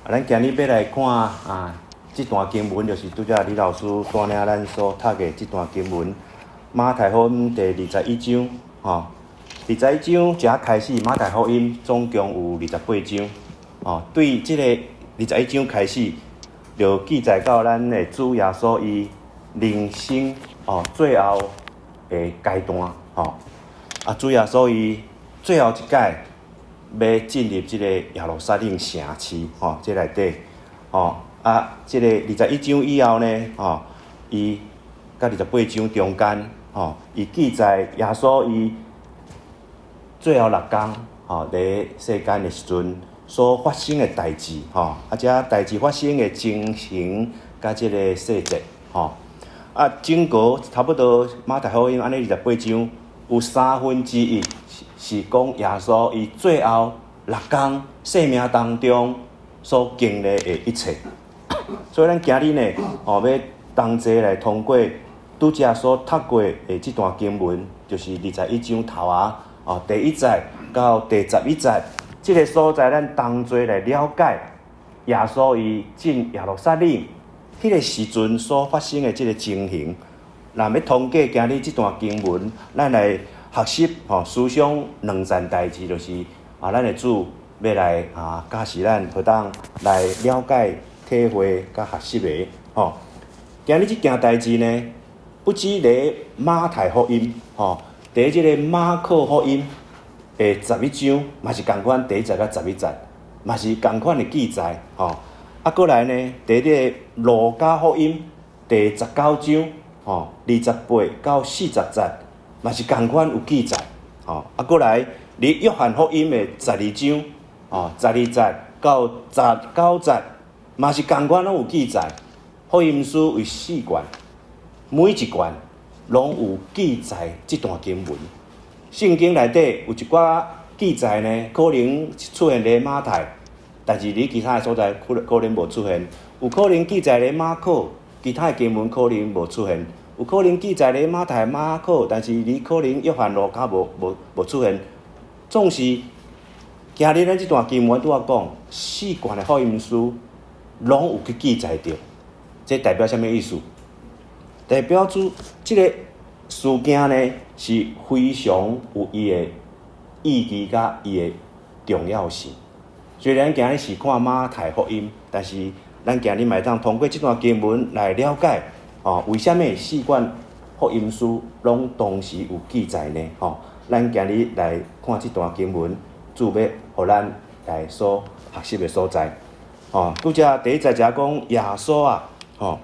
咱今日欲來看啊，這段經文就是拄才李老師帶領咱所讀的這段經文，馬太福音第二十一章，吼，二十一章才開始，馬太福音總共有二十八章，哦，對這個二十一章開始，就記載到咱的主耶穌伊人生哦最後的階段，吼，啊，主耶穌伊最後一擺欲進入這個耶路撒冷城市，吼，這內底，吼，啊，這個二十一章以後呢，吼，伊佮二十八章中間，吼，伊記載耶穌伊最後6工，吼，佇世間的時陣所發生的代誌，吼，啊，這代誌發生的情形佮這個細節，吼，啊，整個差不多馬太福音按呢二十八章有三分之一是講耶穌伊最後六工生命當中所經歷的一切，所以咱今日呢，吼，欲同齊來通過拄才所讀過的這段經文，就是二十一章頭仔，哦，第一節到第11節，這個所在，咱同齊來了解耶穌伊進耶路撒冷彼個時陣所發生的這個情形。若欲通過今日這段經文，咱來學習吼，思想兩件代誌，就是啊，咱的主欲來啊，教示咱，予當來了解、體會佮學習的吼。今日這件代誌呢，不止佇馬太福音吼，佇這個馬可福音的十一章，嘛是仝款第一節佮十一節，嘛是仝款的記載吼。啊，閣來呢，佇這個路加福音第19章吼，28到40節，嘛是仝款有記載，吼，啊，閣來，佇約翰福音的十二章，吼，12節到19節，嘛是仝款攏有記載。福音書有四卷，每一卷攏有記載這段經文。聖經內底有一寡記載呢，可能出現佇馬太，但是佇其他的所在可能無出現。有可能記載佇馬可，其他的經文可能無出現。有可能記載佇馬太、馬可，但是佇可能約翰、路加無出現。總是今日咱這段經文拄仔講，四卷的福音書攏有去記載著，這代表啥物意思？代表著這個事件呢是非常有伊的意義佮伊的重要性。雖然今日是看馬太福音，但是咱今日嘛會當通過這段經文來了解。哦，為啥物四卷福音書攏同時有記載呢？吼，咱今日來看這段經文，主欲予咱來所學習的所在。吼，拄才第一節才講耶穌啊，吼，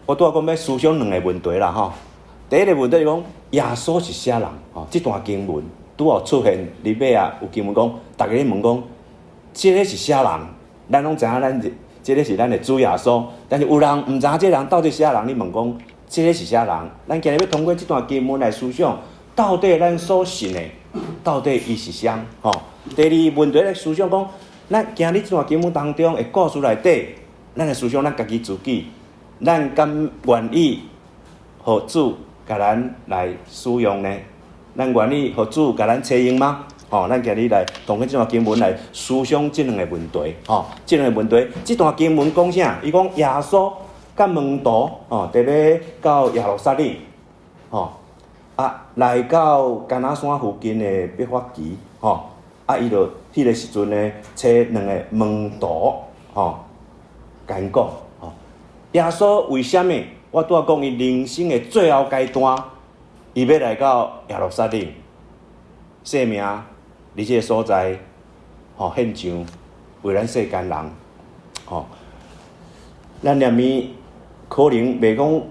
我拄仔講欲思想兩個問題啦，吼。第一個問題是講耶穌是啥人？吼，這段經文拄好出現佇尾仔，有經文講，逐家咧問講，這個是啥人？咱攏知影咱這個是咱的主耶穌，但是有人毋知影這個人到底啥人？你問講，這個是啥人？咱今日欲通過這段經文來思想，到底咱所信的，到底伊是啥？吼，第二問題來思想講，咱今日這段經文當中的故事內底，咱來思想咱家己自己，咱敢願意予主共咱來使用呢？咱願意予主共咱採用嗎？吼，咱今日來通過這段經文來思想這兩個問題。吼，這兩個問題，這段經文講啥？伊講耶穌佮門徒吼，佇咧到耶路撒冷，吼，啊，來到橄欖山附近的伯法其，吼，啊，伊就彼個時陣呢，差兩个門徒，吼，共𪜶講，吼，耶穌為啥物？我拄仔講伊人生的最後階段，伊欲來到耶路撒冷，生命佇這個所在，吼，獻上為咱世間人，吼，咱連物可能袂講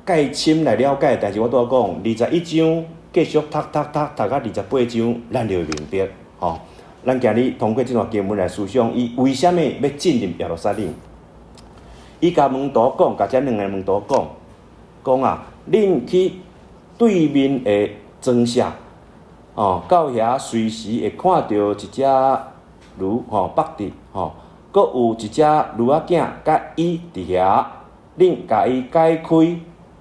蓋深來了解，但是我拄仔講二十一章繼續讀讀讀讀到二十八章，咱就會明白，吼。咱今日通過這段經文來思想，伊為啥物欲進入耶路撒冷？伊共門徒講，共這兩个門徒講，講啊，恁去對面的莊舍。哦，到遐隨時會看著一隻驢吼，縛佇吼，閣有一隻驢仔囝佮伊佇遐，恁共伊解開，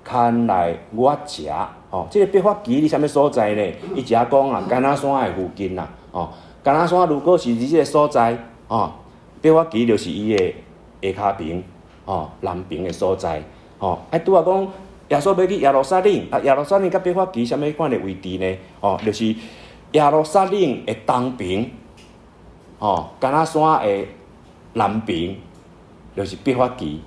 牽來我遮。吼，這個伯法其佇啥物所在呢？伊遮講啊，橄欖山的附近啦，吼，橄欖山如果是佇這个所在，吼，伯法其就是伊的下跤爿，吼，南爿的所在，吼。啊，拄仔講耶穌欲去耶路撒冷，啊，耶路撒冷佮伯法其啥物款的位置呢？吼，就是耶路撒冷的東爿，吼，橄欖山的南爿，就是伯法其。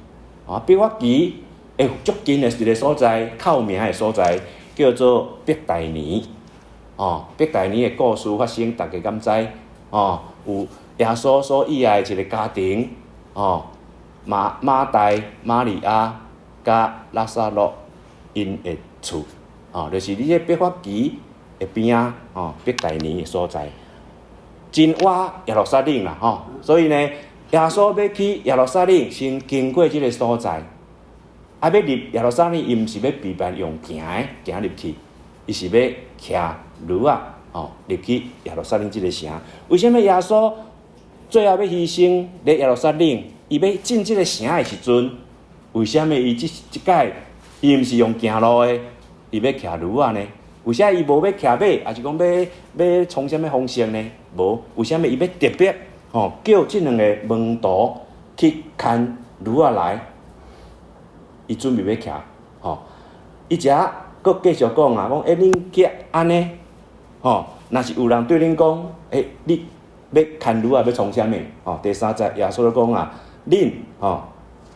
啊，伯法其的足近的一个所在，較有名的所在，叫做伯大尼。哦，伯大尼的故事發生，大家敢知？哦，有耶穌所喜愛的一个家庭，哦，馬馬大、瑪利亞佮拉撒路𪜶的厝，哦，就是佇這伯法其的邊仔，哦，伯大尼的所在，真倚耶路撒冷啦，吼，所以呢，耶穌欲去耶路撒冷，先經過這个所在，啊，欲入耶路撒冷，伊毋是欲備辦用行的行入去，伊是欲騎驢仔，哦，入去耶路撒冷這个城。為啥物耶穌最後欲犧牲佇耶路撒冷？伊欲進這个城的時陣，為啥物伊這這擺伊毋是用行路的，伊欲騎驢仔呢？為啥伊無欲騎馬，抑是講欲欲創啥物方式呢？無，為啥物伊欲特別吼叫這兩个門徒去牽驢仔來？伊準備欲騎，吼，伊遮閣繼續講啊，講欸，恁去按呢，吼，若是有人對恁講，欸，你欲牽驢仔欲創啥物？吼，第三節耶穌就講啊，恁吼，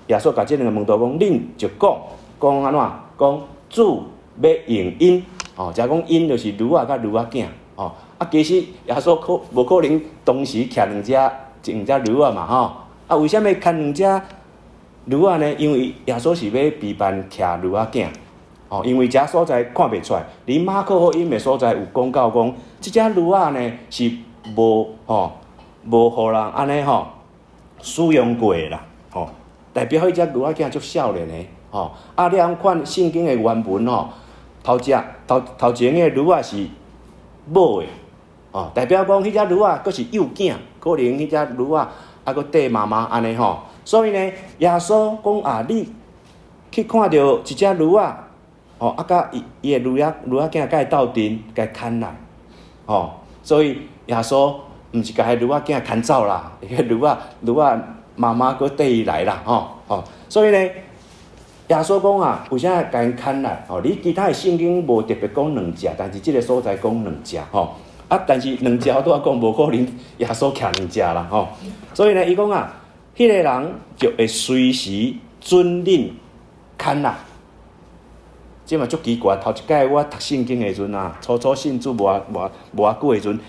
耶穌共這兩个門徒講，恁就講講按怎？講主欲用𪜶，吼，遮講𪜶就是驢仔佮驢仔囝，吼，啊，其實耶穌可無可能同時騎兩隻兩隻驢仔嘛，吼，啊，為啥物牽兩隻驢仔呢？因為耶穌是欲備辦騎驢仔囝，哦，因為這所在看袂出來，佇馬可福音的所在有講到講，這隻驢仔呢是無吼無予人按呢吼使用過的啦，吼，代表彼隻驢仔囝足少年的，吼，啊，你通看聖經的原文吼，頭隻頭頭前的驢仔是母的，哦，代表講彼隻驢仔閣是幼囝，可能彼隻驢仔猶閣綴媽媽按呢吼，所以呢，耶穌講啊，你去看著一隻驢仔，吼，啊，佮伊伊的驢仔驢仔囝共伊鬥陣，共伊牽來，吼，所以耶穌毋是共彼驢仔囝牽走啦，彼驢仔驢仔媽媽閣綴伊來啦，吼吼，所以呢，耶穌講啊，為啥共𪜶牽來？吼，你其他的聖經無特別講兩隻，但是這个所在講兩隻，吼，啊，但是兩隻我拄仔講無可能耶穌騎兩隻啦，吼，所以呢，伊講啊，彼个人就會隨時准恁牽來。這嘛足奇怪，頭一擺我讀聖經的時陣啊，初初信主無偌無無偌久的時陣，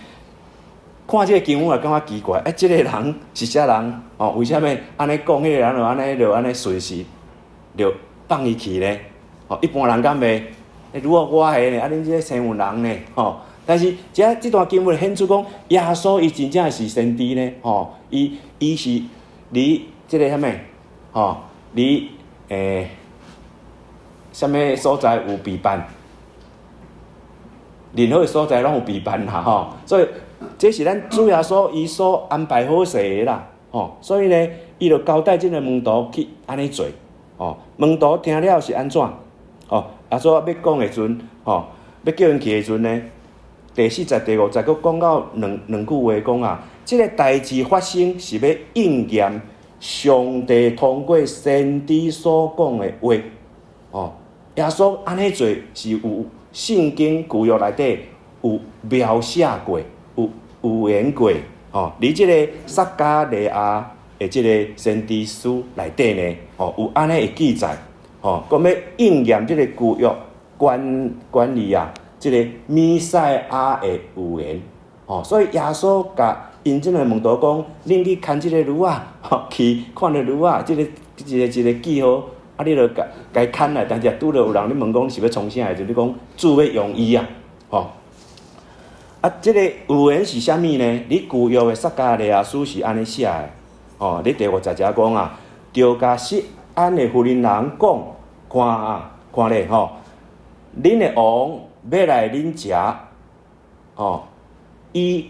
看這个經文也感覺奇怪，欸，這个人是啥人？哦，為啥物按呢講？彼个人就按呢就按呢隨時就放伊去呢？哦，一般人敢袂？欸，如果我的呢？啊，恁這个生有人呢？吼！但是這這段經文顯出講，耶穌伊真正是先知呢？吼！伊伊是佇這个啥物？吼，佇欸，啥物所在有備辦？任何的所在攏有備辦啦，吼！所以這是咱主耶穌伊所安排好勢的啦，吼！所以呢，伊就交代這个門徒去按呢做，吼！門徒聽了是按怎？吼！耶穌欲講的時陣，吼，欲叫𪜶去的時陣呢，第四節、第五節閣講到兩兩句話，講啊，這个代誌發生是欲應驗上帝通過先知所講的話，吼！耶穌按呢做是有聖經舊約內底有描寫過，有預言過，吼！佇這个撒迦利亞的這个先知書內底呢，吼，有按呢的記載，吼，講欲應驗這个舊約關關於啊，這个彌賽亞的預言，吼，所以耶穌共𪜶這個門徒講，恁去牽這个驢仔，吼，去看著驢仔，這个一个一个記號。啊！你著共共伊牽來，但是拄著有人咧問講是欲創啥的時陣，你講主欲用伊啊，吼！啊，這个預言是啥物呢？佇舊約的撒迦利亞書是按呢寫的，吼！佇第五節遮講啊，著共錫安的婦人講，看啊，看咧吼，恁的王欲來恁遮，吼，伊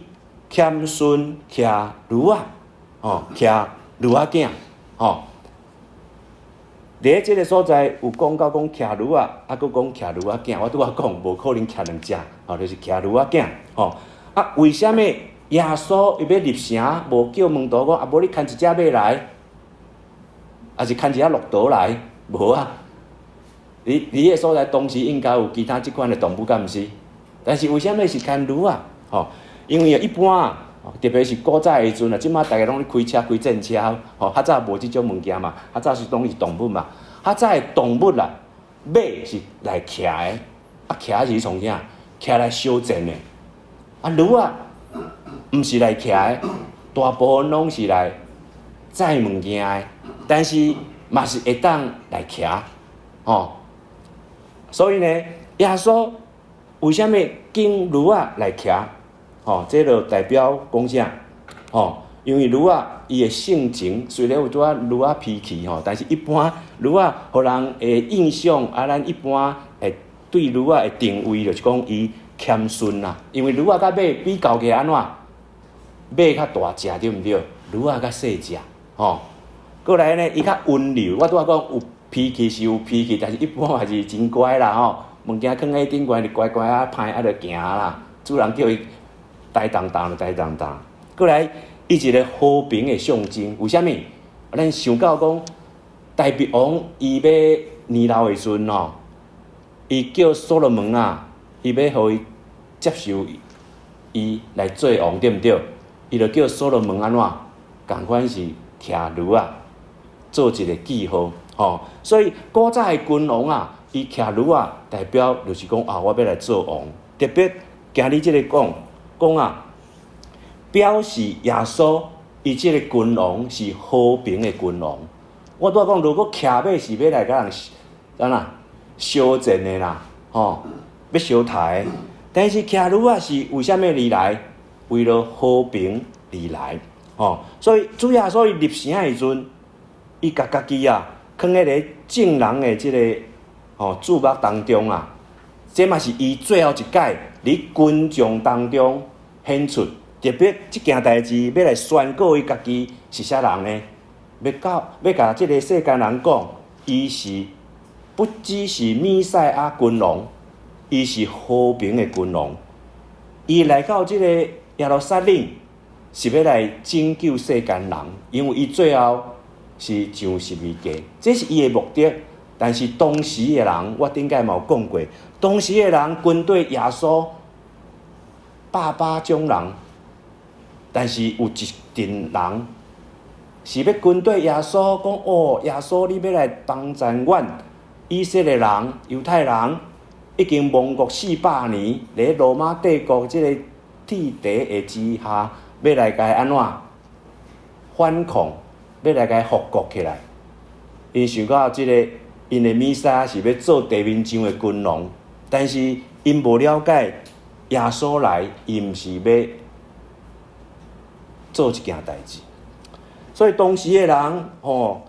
謙遜騎驢仔，吼，騎驢仔囝，吼。佇這个所在有講到講騎驢仔，啊，閣講騎驢仔囝。我拄仔講無可能騎兩隻，吼，就是騎驢仔囝，吼。啊，為啥物耶穌伊欲入城，無叫門徒講，啊，無你牽一隻馬來，抑是牽一隻駱駝來，無啊。佇彼个所在，當時應該有其他這款的動物，敢毋是？但是為啥物是牽驢仔？吼，因為一般，特別是古早的時陣啊，這馬大家攏咧開車開戰車，吼，較早無這種物件嘛，較早是攏是動物嘛。較早的動物啦，馬是來騎的，啊騎是創啥？騎來相戰的。啊驢仔毋是來騎的，大部分攏是來載物件的，但是嘛是會當來騎，吼。所以呢，耶穌為啥物揀驢仔來騎？吼，這就代表講啥？吼，因為驢仔伊的性情雖然有拄仔驢仔脾氣吼，但是一般驢仔予人的印象啊，咱一般會對驢仔的定位就是講伊謙遜啦。因為驢仔佮馬比較起來按怎？馬較大隻對毋對？驢仔較細隻，吼。過來呢，伊較溫柔。我拄仔講有脾氣是有脾氣，但是一般還是真乖啦吼。物件囥佇頂懸就乖乖仔歹仔就行啦。主人叫伊呆當當就呆當當。過來，伊一個和平的象徵。為啥物？咱想到講，大衛王伊欲年老的時陣吼，伊叫所羅門啊，伊欲予伊接受伊來做王，對毋對？伊就叫所羅門按怎？仝款是騎驢仔，做一個記號，吼。所以古早的君王啊，伊騎驢仔，代表就是講啊，我欲來做王。特別今日這个講講啊，表示耶穌伊這个君王是和平的君王。我拄仔講，如果騎馬是欲來共人按怎相戰的啦，吼，欲相刣的。但是騎驢仔是為啥物而來？為了和平而來，吼。所以主耶穌伊入城的時陣，伊共家己啊，囥佇咧眾人的這个注目當中啊，這嘛是伊最後一擺佇群眾當中顯出。特別這件代誌欲來宣告伊家己是啥人呢？欲到欲共這个世間人講，伊是不只是彌賽亞君王，伊是和平的君王。伊來到這個耶路撒冷，是欲來拯救世間人，因為伊最後是上十字架，這是伊的目的。但是當時的人，我頂擺嘛有講過，當時的人軍隊耶穌百百種人，但是有一陣人是欲軍隊耶穌講哦，耶穌你欲來幫贊阮以色列人、猶太人，已經亡國四百年，佇羅馬帝國這个鐵蹄的之下，欲來共按怎反抗，欲來共復國起來。𪜶想到這个，𪜶的彌賽亞是欲做地面上的君王，但是𪜶無了解耶穌來，伊毋是欲做這件代誌。所以當時的人吼，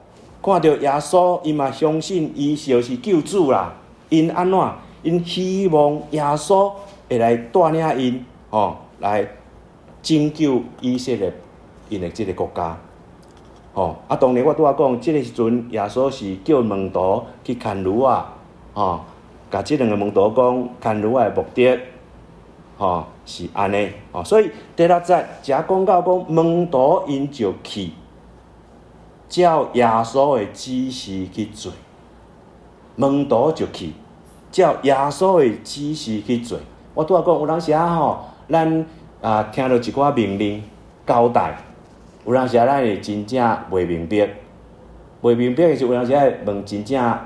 看著耶穌，伊嘛相信伊就是救主啦。𪜶按怎？𪜶希望耶穌會來帶領𪜶吼，來拯救以色列𪜶的這个國家。吼啊！當然我拄仔講，這个時陣耶穌是叫門徒去牽驢仔，吼，共這兩个門徒講牽驢仔的目的，吼是按呢，吼，所以第六節遮講到講門徒𪜶就去照耶穌的指示去做，門徒就去照耶穌的指示去做。我拄仔講有當時仔吼，咱啊聽著一寡命令交代，有當時仔咱會真正袂明白，袂明白的時有當時會問真正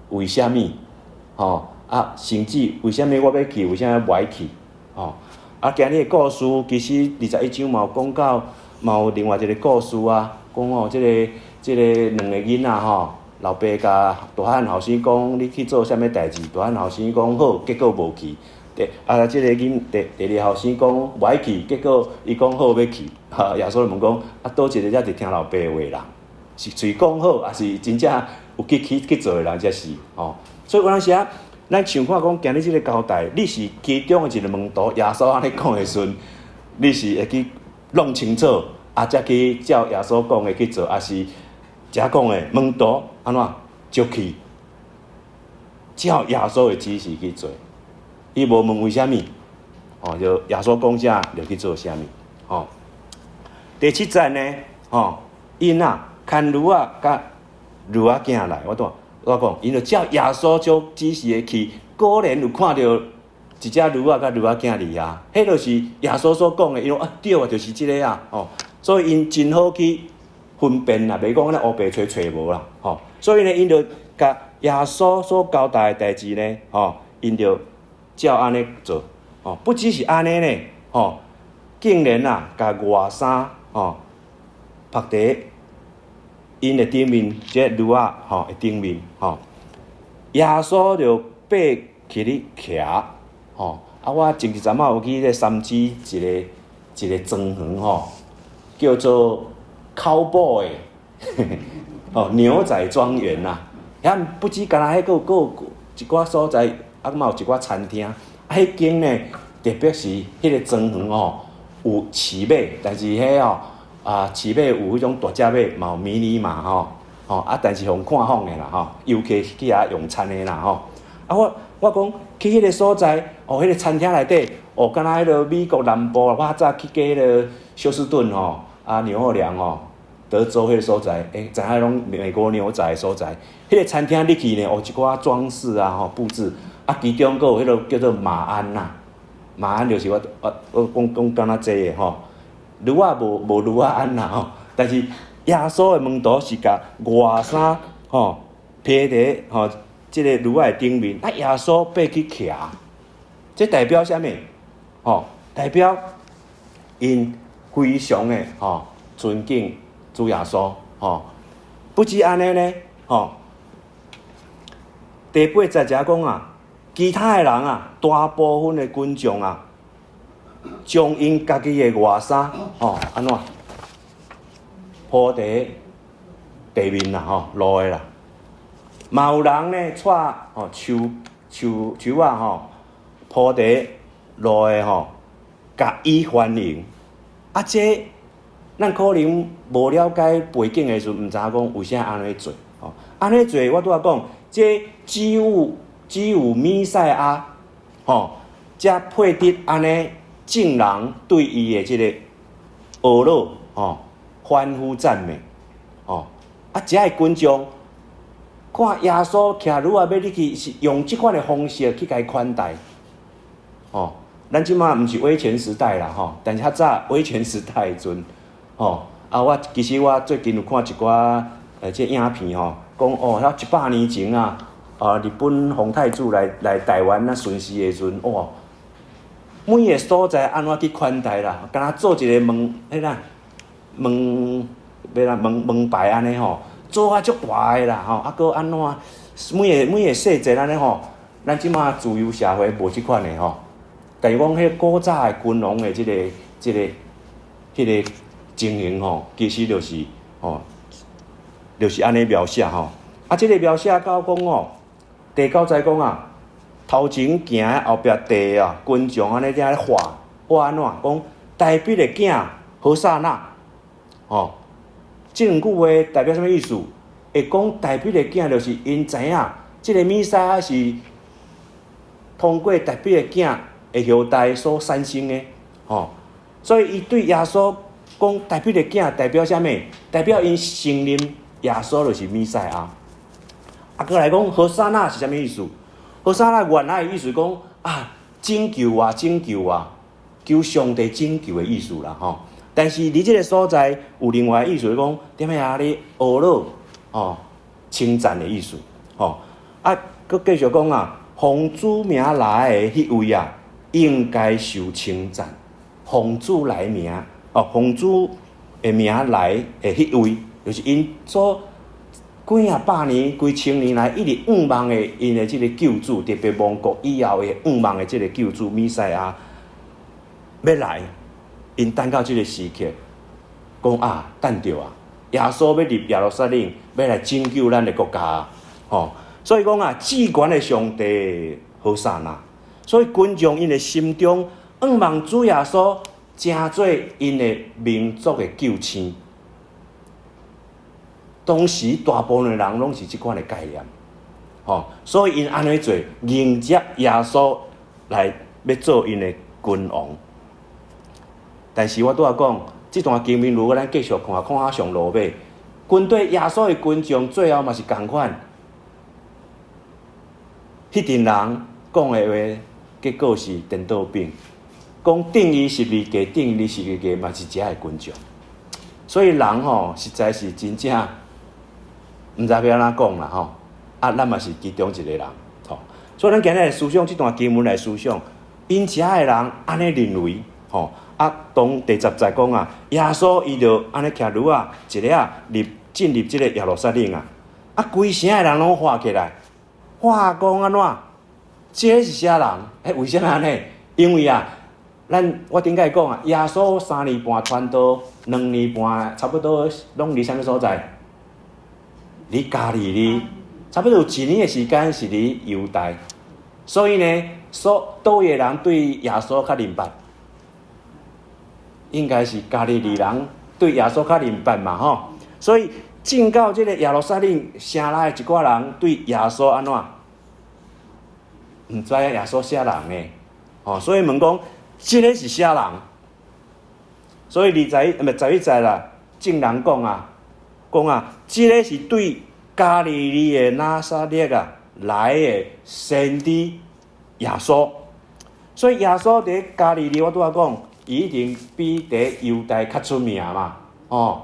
為啥物？吼啊，甚至為啥物我欲去，為啥物無愛去？吼啊，今日的故事其實二十一章嘛有講到，嘛有另外一个故事啊，講吼這个兩个囡仔吼，老爸共大漢後生講你去做啥物代誌，大漢後生講好，結果無去。第啊，這个囡第第二後生講無愛去，結果伊講好欲去。哈，耶穌就問講啊，佗一个才是聽老爸話的人，是喙講好，抑是真正有去去去做的人才是吼。所以有當時啊，咱想看講今日這个交代，你是其中的一个門徒，耶穌按呢講的時陣，你是會去弄清楚，啊，才去照耶穌講的去做，抑是遮講的門徒按怎就去照耶穌的指示去做？伊無問為啥物，哦，就耶穌講啥就去做啥物，吼。第七節呢，吼，𪜶啊，牽驢仔佮驢仔囝來，我拄我講，𪜶就照耶穌所指示的去，果然有看著一隻驢仔佮驢仔囝佇遐，彼就是耶穌所講的，伊講啊對啊，就是這个啊，吼，所以𪜶真好去分辨啦，袂講按呢烏白揣揣無啦，吼，所以呢，𪜶就共耶穌所交代的代誌呢，吼，𪜶就照按呢做，吼，不只是按呢呢，吼，竟然啊，共外衫，吼，曝佇𪜶的頂面，這驢仔吼的頂面，吼，耶穌就爬起咧騎，吼，啊，我前一陣仔有去彼三芝一个一个莊園吼，叫做 Cowboy，吼，牛仔莊園啦，遐不止干焦彼閣有一寡所在，啊嘛有一寡餐廳，啊，彼間呢特別是彼个莊園吼，有飼馬，但是彼吼啊飼馬有彼種大隻馬，嘛有迷你馬吼，吼啊，但是予看風的啦吼，遊客去遐用餐的啦吼，啊我我講去彼个所在，哦，彼个餐廳內底，哦，敢若彼个美國南部，我較早去過彼个休斯頓吼，啊紐奧良吼，德州彼个所在，欸，知影攏美國牛仔的所在，彼个餐廳入去呢，哦，一寡裝飾啊吼佈置，啊其中閣有彼个叫做馬鞍啦，馬鞍就是我我我講講敢若這个吼，驢仔無無驢仔鞍啦吼，但是耶穌的門徒是共外衫吼披佇吼這个驢仔的頂面，啊耶穌爬去騎，這代表啥物？吼，代表𪜶非常的吼尊敬主耶穌吼，不止按呢呢吼，第八節才講啊，其他的人啊，大部分的群眾啊，將𪜶家己的外衫吼按怎鋪佇地面啦吼，路的啦，嘛有人呢掣吼樹樹樹仔吼鋪佇路的吼，共伊歡迎。啊，這咱可能無了解背景的時陣，毋知影講為啥按呢做吼。按呢做，我拄仔講，這只有彌賽亞吼，才配得按呢眾人對伊的這个呵咾吼，歡呼讚美吼。啊，遮的群眾看耶穌騎驢仔欲入去，是用這款的方式去共伊款待吼。咱這馬毋是威權時代啦吼，但是較早威權時代的時陣，吼啊！我其實我最近有看一寡這影片吼，講哦，遐100年前啊，啊日本皇太子來來台灣啊巡視的時陣，哇，每个所在按怎去款待啦，敢若做一個門，彼啦門，欲啦門門牌按呢吼，做啊足大个啦吼，啊閣按怎每个每个細節按呢吼，咱這馬自由社會無這款的吼。但是講彼古早的君王的這个、這个、彼个情形吼，其實就是吼，就是按呢描寫吼。啊，這个描寫到講吼，第九節講啊，頭前行後壁綴啊，群眾按呢佇遐咧喊喊按怎？講大衛的囝和散那，吼，這兩句話代表啥物意思？會講大衛的囝，就是𪜶知影，這个彌賽亞是通過大衛的囝的後代所產生的，吼，所以伊對耶穌講大衛的囝代表啥物？代表𪜶承認耶穌就是彌賽亞。啊，閣來講和散那是啥物意思？和散那原來的意思講啊，拯救啊，拯救啊，求上帝拯救的意思啦，吼。但是佇這个所在有另外的意思，講踮遐咧呵咾吼，稱讚的意思，吼。啊，閣繼續講啊，奉主名來的彼位啊，應該受稱讚。奉主來名，哦，奉主的名來的彼位，就是𪜶所幾仔百年、幾千年來一直向望的𪜶的這个救主，特別亡國以後的向望的這个救主彌賽亞欲來，𪜶等到這个時刻，講啊，等著啊，耶穌欲入耶路撒冷，欲來拯救咱的國家，吼。所以講啊，至懸的上帝和散那。所以群眾𪜶的心中向望主耶穌，成做𪜶的民族的救星。當時大部分的人攏是這款的概念，吼，所以𪜶按呢做，迎接耶穌來欲做𪜶的君王。但是我拄仔講，這段經文如果咱繼續看，看到上落尾，軍隊耶穌的群眾最後嘛是仝款，彼陣人講的話，結果是顛倒反，講釘伊十字架，釘伊十字架嘛是遮的群眾。所以人吼，實在是真正毋知欲按怎講啦吼。啊，咱嘛是其中一個人，吼。所以咱今日來思想這段經文來思想，𪜶遮的人按呢認為，吼。啊，當第十節講啊，耶穌伊就按呢騎驢仔，一个仔入進入這個耶路撒冷啊，啊，規城的人攏喊起來，喊講按怎？這個是啥人？欸，為啥按呢？因為啊，咱我頂擺講啊，耶穌三年半傳道，2年半差不多攏佇啥物所在？佇加利利，差不多有一年的時間是佇猶大，所以呢，所佗位的人對耶穌較認捌？應該是加利利人對耶穌較認捌嘛吼，所以進到這個耶路撒冷城內的一寡人對耶穌按怎？毋知影耶穌啥人呢？吼，所以問講，這個是啥人？所以二十一，毋是11節啦，眾人講啊，講啊，這個是對加利利的拿撒勒啊來的先知耶穌。所以耶穌佇加利利，我拄仔講，伊一定比佇猶大較出名嘛，哦。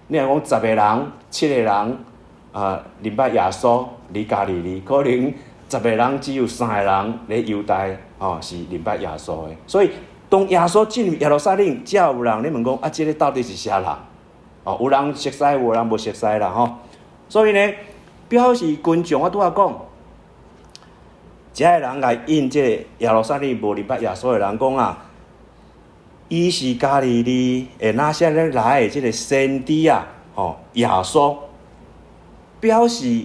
你若講十個人、七個人啊，認捌耶穌佇加利利，可能十個人只有三個人佇猶大哦是認捌耶穌的。所以當耶穌進入耶路撒冷，才有人咧問講啊，這個到底是啥人？哦，有人熟似，有人無熟似啦吼。所以呢，表示群眾我拄仔講，遮的人來引這個耶路撒冷無認捌耶穌的人講啊，伊是加利利的拿撒勒來的這個先知啊，吼耶穌，表示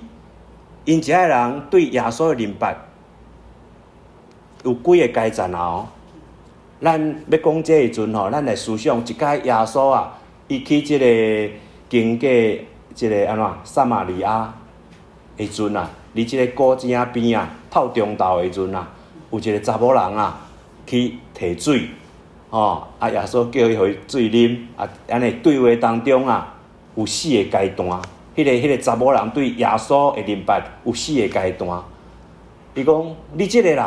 𪜶遮的人對耶穌的認捌有幾个階層啊？哦，咱欲講這個時陣吼，咱來思想一擺耶穌啊，伊去這个經過這个按怎撒瑪利亞的時陣啊，佇這个古井邊啊，透中晝的時陣啊，有一个查某人啊去提水，吼啊耶穌叫伊予伊水啉，啊按呢對話當中啊，有四个階段，彼个查某人對耶穌的認捌有四个階段。伊講你這个人，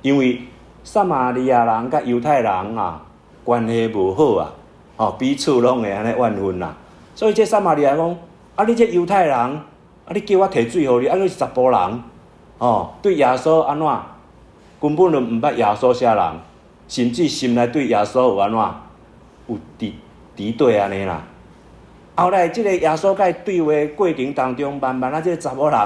因為撒瑪利亞人佮猶太人啊關係無好啊，吼彼此攏會按呢怨恨啦。所以這撒瑪利亞講，啊你這猶太人，啊你叫我提水予你，啊你是查埔人，吼對耶穌按怎？根本就毋捌耶穌啥人，甚至心內對耶穌有按怎？有敵敵對按呢啦。後來這个耶穌佮伊對話過程當中，慢慢啊，這个查某人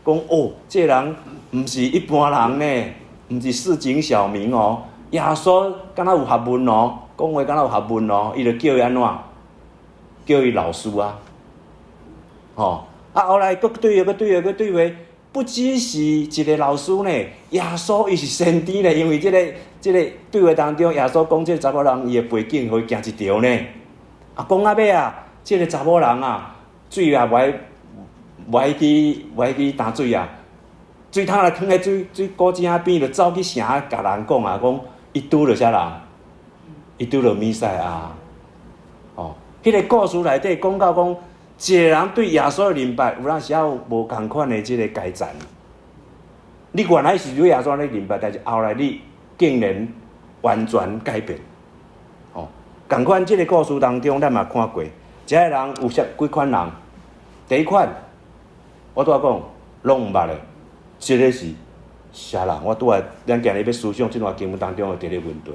講哦，這个人毋是一般人呢，毋是市井小民哦。耶穌敢若有學問哦，講話敢若有學問哦，伊就叫伊按怎？叫伊老師啊。吼啊！後來閣對話，閣對話，閣對話，不只是一个老師呢，耶穌伊是先知呢，因為這个對話當中，耶穌講這个查某人伊的背景，予伊驚一趒呢。啊，講到尾啊，這个查某人啊，水也無愛去擔水啊，水桶來囥佇水古井邊，就走去城共人講啊，講伊拄著啥人？伊拄著彌賽亞。哦，彼个故事內底講到講，一個人對耶穌的認捌，有當時仔有無仝款的這个階層。你原來是對耶穌按呢認捌，但是後來你竟然完全改變。哦，仝款這个故事當中，咱嘛看過，這个人有啥幾款人？第一款，我拄仔講，攏毋捌的，這个是啥人？我拄仔咱今日欲思想這段經文當中的這个問題，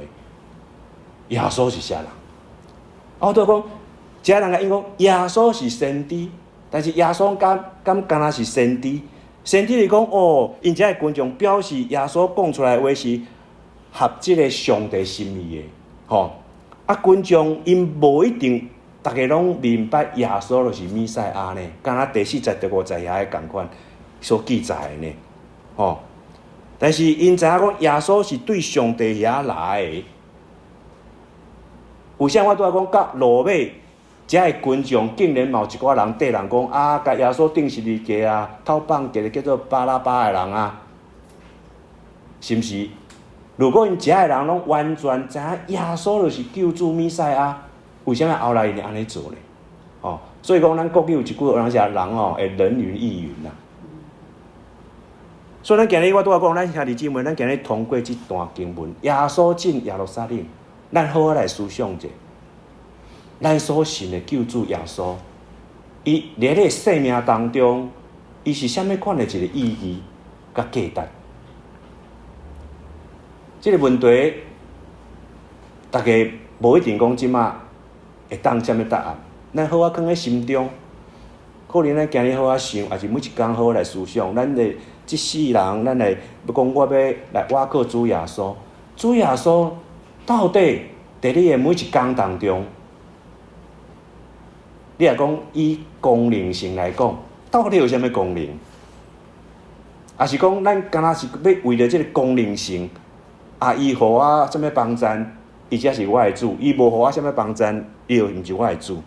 耶穌是啥人？我拄仔講，這个人共𪜶講耶穌是先知，但是耶穌敢敢若是先知？先知是講哦，𪜶遮的群眾表示耶穌講出來的話是合這个上帝心意的，吼啊！群眾𪜶無一定逐个攏明白耶穌就是彌賽亞呢，敢若第四節、第五節遐个仝款所記載的呢，吼。但是𪜶知影講耶穌是對上帝遐來的。有啥我拄仔講到落尾，遮的群眾竟然嘛有一寡人綴人講啊，共耶穌釘十字架啊，偷放一个叫做巴拉巴的人啊，是毋是？如果𪜶遮的人攏完全知影耶穌就是救主彌賽亞，為啥物後來𪜶會按呢做呢？哦，所以講咱國語有一句話，人是人哦，會人云亦云啦。所以咱今日我拄仔講，咱兄弟姊妹，咱今日通過這段經文，耶穌進耶路撒冷，咱好好來思想者，咱所信的救主耶穌，伊佇咧生命當中，伊是啥物款的一個意義佮價值？這個問題，大家無一定講這馬會當啥物答案。咱好好囥佇心中，可能咱今日好好想，抑是每一工好好來思想，咱的這世人，咱來欲講我欲來倚靠主耶穌，主耶穌到底佇你的每一工當中，你若講以功能性來講，到底有啥物功能？抑是講咱敢若是欲為著這個功能性，啊，伊予我啥物幫贊，伊才是我的主；伊無予我啥物幫贊，伊就毋是我的主。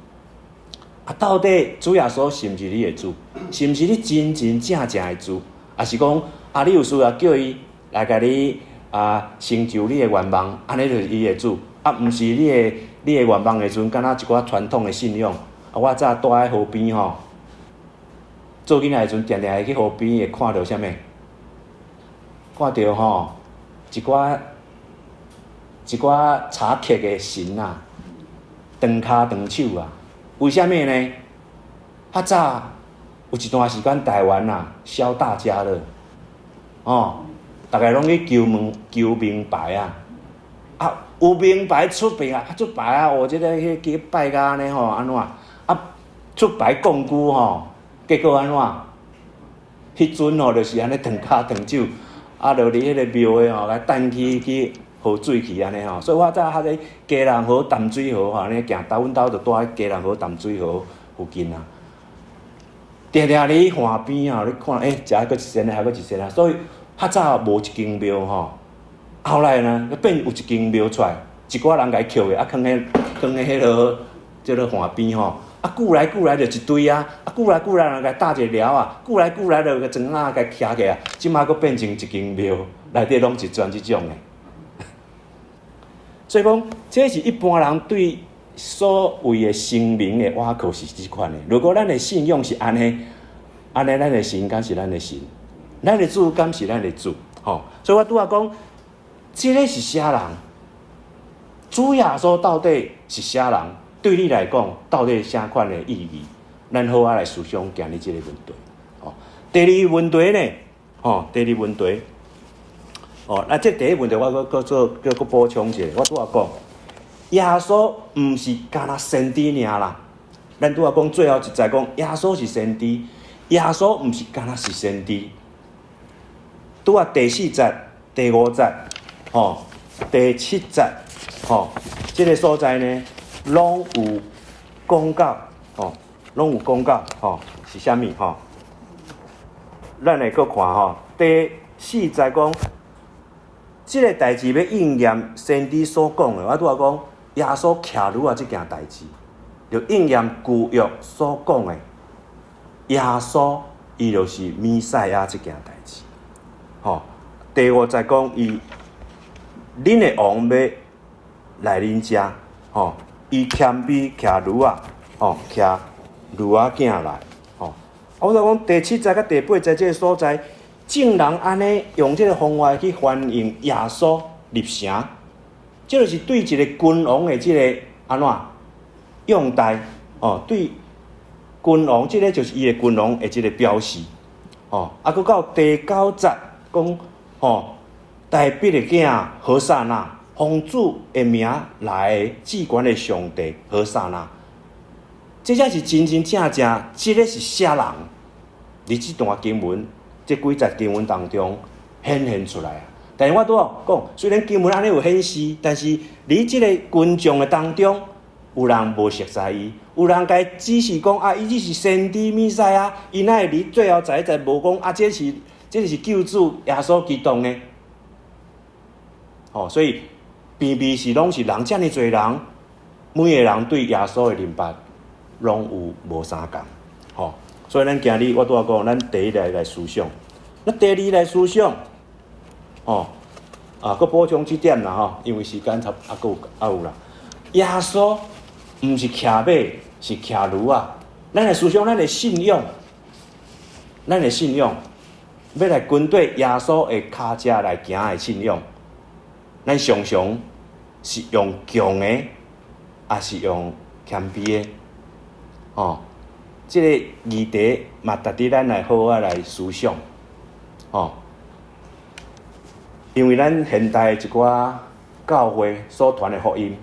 啊，到底主耶穌是毋是你的主？是毋是你真真正正的主？抑是講啊，你有需要叫伊來共你啊成就你的願望，按呢就是伊的主。啊，毋是你的願望的時陣，敢若一寡傳統的信仰。啊，我早蹛佇河邊吼，做囡仔的時陣，定定會去河邊會看著啥物？看著吼一寡一寡柴客的神啊，長跤長手啊。為啥物呢？較早有一段時間，台灣啊，燒大家樂，哦，逐家攏去求問求明牌啊，啊，有明牌出牌啊，出牌啊，哦，這个去去拜甲按呢吼，按怎？啊，出牌摃龜吼，結果按怎？彼陣吼，就是按呢長跤長手，啊，就佇彼个廟的吼，共擲去去河水去按呢吼，所以我早較咧基隆河淡水河吼，按呢行，阮兜就蹛佇基隆河淡水河附近啊。定定佇岸邊啊，你看，欸，遮閣一仙仔，遐閣一仙仔，所以較早無一間廟吼，後來呢，變有一間廟出來，一寡人共伊抾的，啊，囥佇囥佇彼个這个岸邊吼，啊，久來久來就一堆啊，啊，久來久來人共搭一个寮仔，久來久來就共磚仔共徛起來，這馬閣變成一間廟，內底攏是全這種的。所以講，這是一般人對所謂的神明的倚靠是這款的。如果咱的信仰是按呢，按呢，咱的神敢是咱的神，咱的主敢是咱的主，吼。所以我拄仔講，這个是啥人？主耶穌到底是啥人？對你來講，到底啥款的意義？咱好好來思想今日這个問題。吼，第二個問題呢？吼，第二問題。哦，那這第一問題我閣閣做閣閣補充一下，我拄仔講，耶穌毋是干焦先知爾啦。咱拄仔講最後一節講，耶穌是先知，耶穌毋是干焦是先知。拄仔第四節、第五節、吼、第七節、吼，這个所在呢，攏有講到，吼，攏有講到，吼，是啥物？吼，咱來閣看吼，第四節講。這个代誌欲應驗先知所講的，我拄仔講耶穌騎驢仔這件代誌，就應驗舊約所講的。耶穌伊就是彌賽亞這件代誌。吼，第五節講伊，恁的王欲來恁遮，吼，伊謙卑騎驢仔，吼，騎驢仔囝來，吼。我就講第七節佮第八節這个所在。眾人按呢用這个方法去歡迎耶穌入城，這就是對一个君王的這个按怎擁戴哦，對君王這个就是伊的君王的這个表示哦。啊，閣到第九節講吼，大衛的囝和散那，奉主的名來的至懸的上帝和散那，這才是真真正正，這个是啥人？佇這段經文。這幾節經文當中顯現出來啊！但是我拄仔講，雖然經文按呢有顯示，但是佇這个群眾的當中，有人無熟悉伊，有人共只是講啊，伊只是先知彌賽亞，伊哪會佇最後十一節無講啊？這是救主耶穌基督呢？吼，所以邊邊是攏是人遮爾濟人，每个人對耶穌的認捌攏有無相仝，吼。所以咱今日我拄仔講，咱第一來來思想，那第二來思想，哦，啊，閣補充這點啦吼，因為時間差猶閣有猶有啦。耶穌毋是騎馬，是騎驢仔。咱的思想，咱的信仰，咱的信仰，欲來跟綴耶穌的跤跡來行的信仰，咱常常是用強的，抑是用謙卑的？哦，這個議題嘛，值得咱來好好來思想，哦。因為咱現代一寡教會所傳的福音，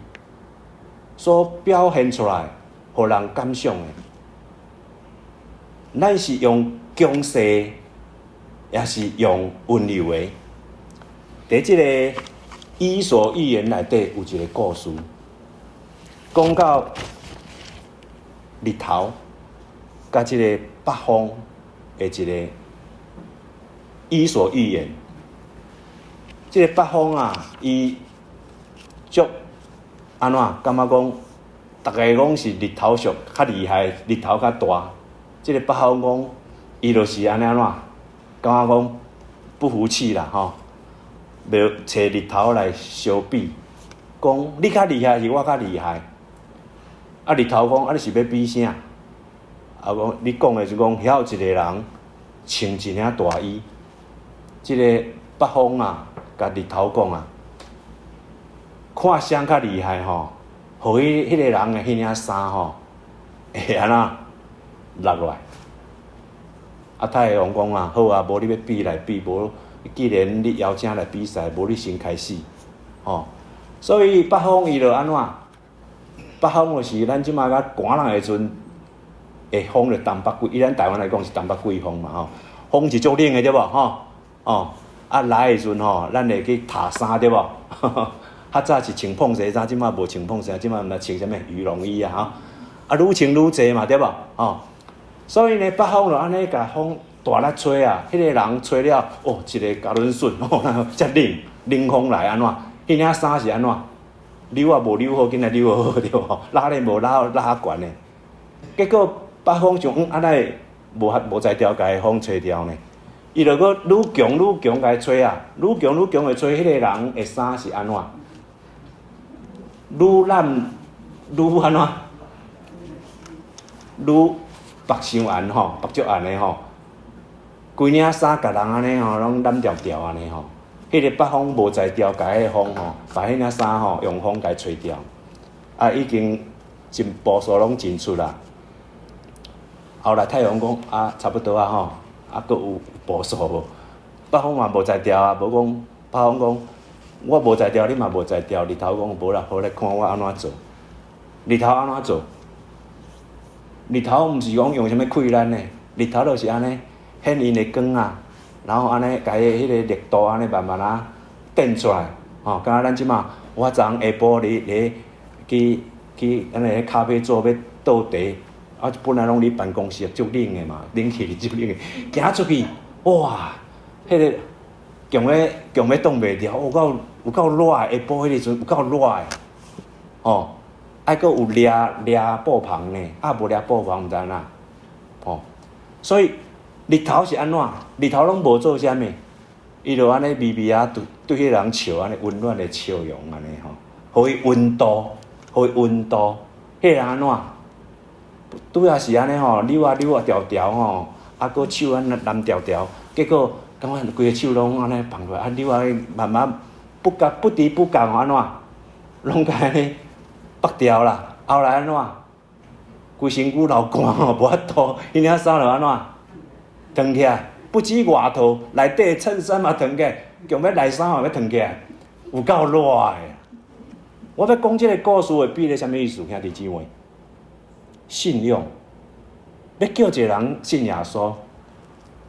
所表現出來，予人感想的，咱是用強勢，抑是用溫柔的？佇這個伊索寓言內底有一個故事，講到日頭佮這個北風的一個伊索寓言。這個北風啊，伊足按怎？感覺講，逐个攏是日頭上較厲害，日頭較大。這個北風講，伊就是按呢按怎？感覺講不服氣啦，吼！欲揣日頭來相比，講你較厲害是我較厲害？啊，日頭講啊，你是欲比啥？啊，講你講的是講，遐有一個人穿一領大衣，這個北風啊，共日頭講啊，看誰較厲害吼，予彼彼个人的彼領衫吼，會按怎落落來？啊，太陽講啊，好啊，無你欲比來比，無既然你邀請來比賽，無你先開始，吼。所以北風伊就按怎？北風就是咱這馬較寒冷的時陣，會風就東北季，以咱台灣來講是東北季風嘛吼。風是足冷的對無吼？哦，啊來的時陣吼，咱會去脫衫對無？較早是穿膨紗衫，這馬無穿膨紗，這馬毋知穿啥物羽絨衣啊吼。啊，愈穿愈濟嘛對無？吼。所以呢，北風就按呢共風大力吹啊，彼個人吹了，哦，一个加仑筍，哦，遮冷，冷風來按怎？彼領衫是按怎？扭啊無扭好，緊來扭好對無？拉鏈無拉拉懸的，結果北風想，啊哪會無無才調共風吹掉呢？伊就閣愈強愈強共吹啊，愈強愈強的吹，彼個人的衫是按怎？愈爛愈按怎？愈縛傷嚴吼，縛足嚴的吼，規領衫共人按呢吼，攏攬牢牢按呢吼。彼個北風無才調，共彼個風吼，把彼領衫吼用風共吹掉，啊，已經真步數攏真出啦。後來太陽講啊，差不多啊吼，啊，閣有步數無？北風嘛無才調啊，無講北風講我無才調，你嘛無才調。日頭講無啦，好來看我按怎做。日頭按怎做？日頭毋是講用啥物氣力呢？日頭就是按呢顯𪜶的光啊，然後按呢共伊彼個力度按呢慢慢仔展出來，吼，敢若咱這馬我昨昏下晡佇咧去去咱個咖啡座欲倒茶，啊，本來攏佇辦公室足冷的嘛，冷氣足冷的，行出去，哇，彼個強欲強欲擋袂牢，有夠有夠熱的，下晡彼個時陣有夠熱的，吼，愛閣有掠掠布篷呢，啊無掠布篷毋知按怎，吼，所以日頭是按怎？日頭攏無做啥物，伊就按呢微微仔對對彼個人笑，按呢溫暖的笑容按呢吼，予伊溫度，予伊溫度，彼個人按怎？拄仔是按呢吼，扭啊扭啊牢牢吼，啊閣手按呢攬牢牢，結果感覺規个手攏按呢放落來，啊扭啊慢慢不覺不知不覺按怎，攏共按呢縛牢啦。後來按怎？規身軀流汗吼，無法度，彼領衫就按怎？脫起來，不止外套，內底襯衫嘛脫起來，強欲內衫嘛欲脫起來，有夠熱的。我欲講這個故事的比喻啥物意思？兄弟姊妹，信仰，欲叫一個人信耶穌，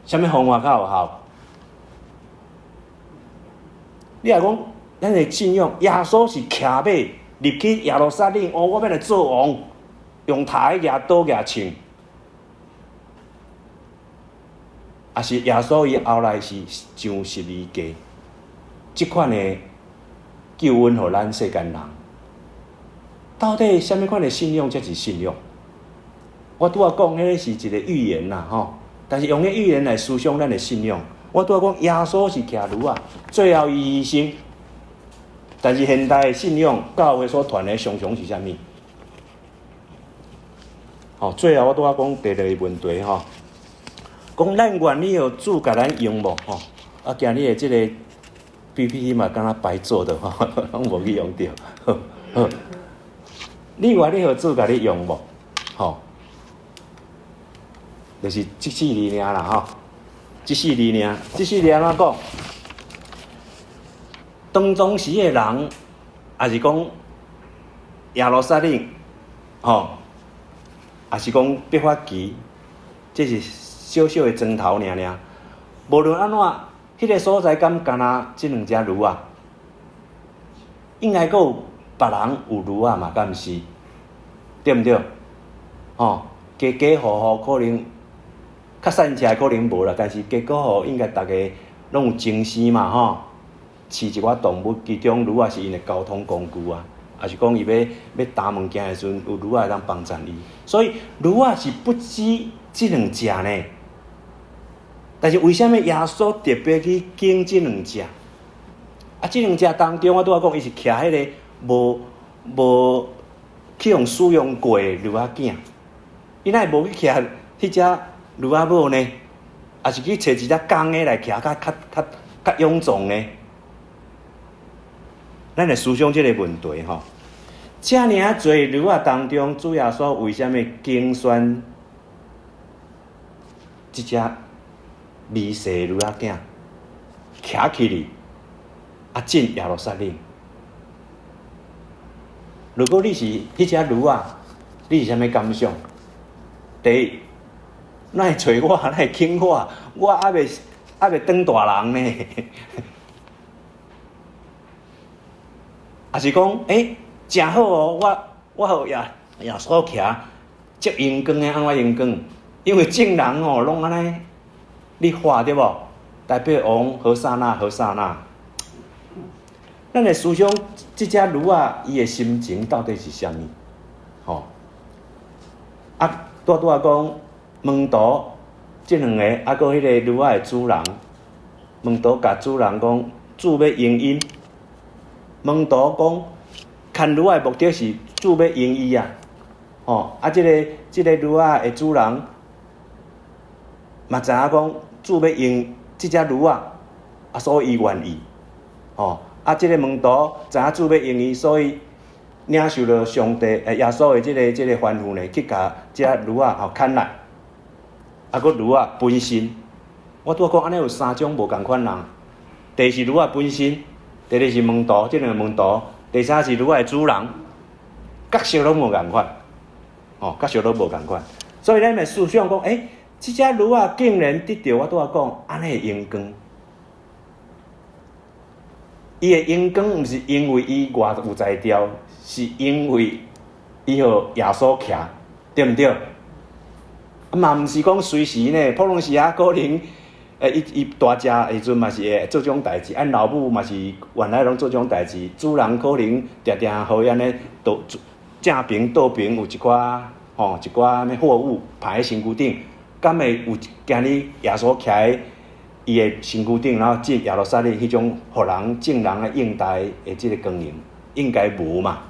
啥物方法較有效？你若講咱的信仰，耶穌是騎馬入去耶路撒冷，哦，我欲來做王，用台舉刀舉槍，抑是耶穌伊後來是上十字架，這款的救恩予咱世間人，到底啥物款的信仰才是信仰？我拄仔講，彼个是一個寓言啦，吼！但是用彼寓言來思想咱的信仰。我拄仔講，耶穌是騎驢仔，最後伊犧牲，但是現代信仰教會所傳的常常是啥物？吼，最後我拄仔講第六个問題吼，講咱願意予主共咱用無？吼，啊，今日的這个 PPT 嘛，敢若白做的吼，攏無去用著。好，你願意予主共你用無？吼，就是這四字爾啦吼，這四字爾，這四字按怎講？當當時的人，抑是講耶路撒冷，吼，抑是講伯法其，這是小小的磚頭爾爾。無論按怎，彼個所在敢干焦這兩隻驢仔？應該閣有別人有驢仔嘛？敢毋是？對毋對？吼，家家戶戶可能較散赤可能無啦，但是家家戶應該逐家攏有精生嘛，吼。飼一寡動物，其中驢仔是𪜶的交通工具啊，抑是講伊欲欲擔物件的時陣，有驢仔會當幫贊伊。所以驢仔是不止這兩隻呢。但是為啥物耶穌特別去揀這兩隻？啊，這兩隻當中，我拄仔講，伊是騎彼个無無去予使用過的驢仔囝，伊哪會無去騎彼隻驢仔母呢？抑是去揣一隻公的來騎，較較較較勇壯呢？咱來思想這個問題吼，遮爾仔濟驢仔當中，主耶穌為啥物揀選這隻微細驢仔囝騎起去，啊進耶路撒冷？如果你是彼隻驢仔，你是啥物感想？第一，哪會揣我，哪會揀我？我猶未猶未當大人呢？抑是講，欸，誠好哦！我我予耶耶穌騎，足榮光的，按怎榮光？因為眾人吼攏按呢，咧喊對無？大衛王和散那，和散那。咱來思想，這隻驢仔伊的心情到底是啥物？吼！啊，拄拄仔講，門徒這兩个，啊，閣彼个驢仔的主人，門徒共主人講，主欲用𪜶。門徒講，牽驢仔的目的是主欲用伊啊，吼！啊，這个這个驢仔的主人嘛知影講主欲用這隻驢仔，啊，所以伊願意，吼！啊，這个門徒知影主欲用伊，所以領受著上帝耶穌的這个這个吩咐呢，去共這隻驢仔吼牽來，啊，閣驢仔本身，我拄仔講按呢有三種無仝款人，第一是驢仔本身。第二是門徒，這兩个門徒；第三是驢仔的主人，角色攏無仝款，吼，角色攏無仝款。所以咱來思想講，欸，這隻驢仔竟然得著我拄仔講按呢的榮光。伊的榮光毋是因為伊偌有才調，是因為伊予耶穌騎，對毋對？啊嘛毋是講隨時呢，普通時仔可能。欸，伊伊大隻的時陣嘛是會做這種代誌，按老母嘛是原來攏做這種代誌，主人可能定定予伊按呢倒正爿倒爿有一寡吼一寡按呢貨物排佇身軀頂，敢會有今日耶穌徛佇伊的身軀頂，然後進耶路撒冷彼種予人眾人來擁戴的這个光榮，應該無嘛？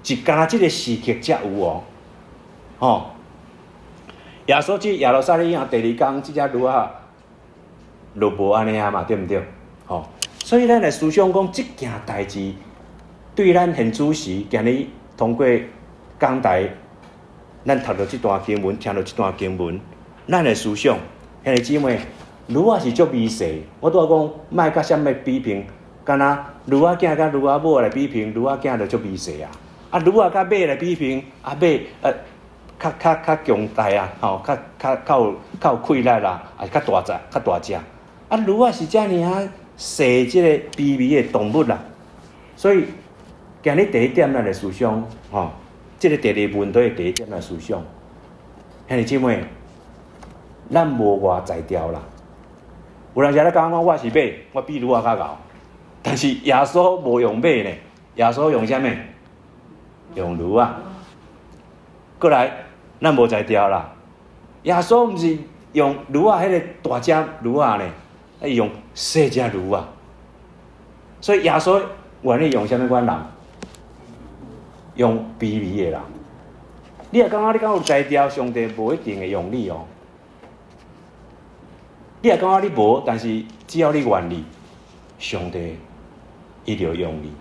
是干焦這个時刻才有哦，吼！耶穌進耶路撒冷以後，第二工這隻驢仔。就無按呢啊嘛，對毋對？吼，所以咱來思想講，這件代誌對咱現主時今日通過講台，咱讀著這段經文，聽著這段經文，咱來思想，兄弟姊妹，驢仔是足微細，我拄仔講，莫佮啥物比拼，敢若驢仔囝佮驢仔母來比拼，驢仔囝就足微細啊。啊，驢仔佮馬來比拼，啊馬較較較強大啊，吼，較較較有較有氣力啦，啊較大隻，較大隻。啊，驢仔是遮爾仔細，這个卑微的動物啦。所以，今日第一點，咱來思想，吼，這个第二問題的第一點來思想。兄弟姊妹，咱無偌才調啦。有人時咧講講我是馬，我比驢仔較𠢕。但是耶穌無用馬呢，耶穌用啥物？用驢仔。過來，咱無才調啦。耶穌毋是用驢仔彼个大隻驢仔呢，伊用細隻驢仔。所以耶穌願意用啥物款人？用卑微的人。你若感覺你敢有才調，上帝無一定會用你哦。你若感覺你無，但是只要你願意，上帝伊就用你。